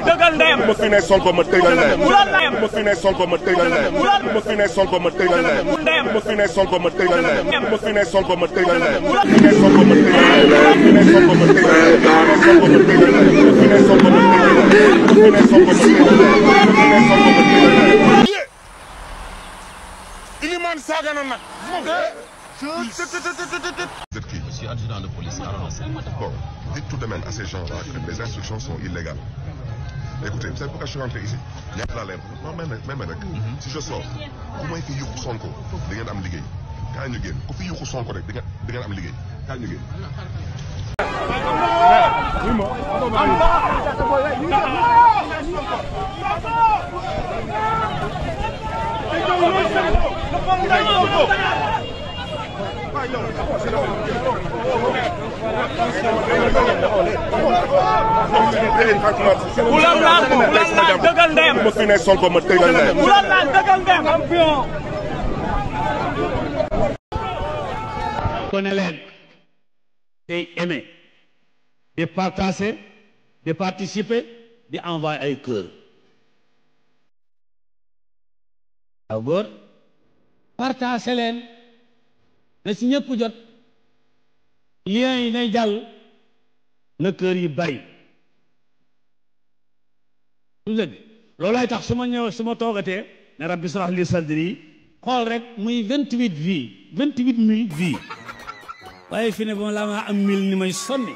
dëggal ndeyam ma fi ne Sonko ma tëgal ndeyam ma fi ne Sonko ma tëgal ndeyam ma fi ne Sonko ma tëgal ndeyam ma fi ne Sonko ma tëgal ndeyam ma fi ne Sonko ma tëgal ndeyam ma fi ne Sonko ma tëgal ndeyam ma fi ne Sonko ma tëgal ndeyam ma fi ne Sonko ma tëgal ndeyam ma fi ne Sonko ma tëgal ndeyam ma fi ne Sonko ma tëgal ndeyam Iliman saaga na nag Monsieur adjudant de police, bon, dites tout de même à ces gens-là que les instructions sont illégales. Écoutez, vous savez pourquoi je suis rentré ici? Il y a la lèvre. Non, même si je sors, comment il fait Yuku Sonko? Vous avez am liggéey. Quand ñu génn, ku fi Yuku Sonko rek, da ngeen am liggéey. Quand ñu génn. dëggal ndeyam ma fi ne Sonko ma tëgal ndeyam dëggal ndeyam champion ko ne leen day aimer de partager de participer di envoyer ay cœur aw góor partager leen na si ñëpp jot lien yi nay jàll na kër yi bari su dëgg loolay tax su ma ñëw su ma toogatee ne rabbi shrah li sadri xool rek muy 28 vies waaye fi ne ba la ma am 1000 ni may sonni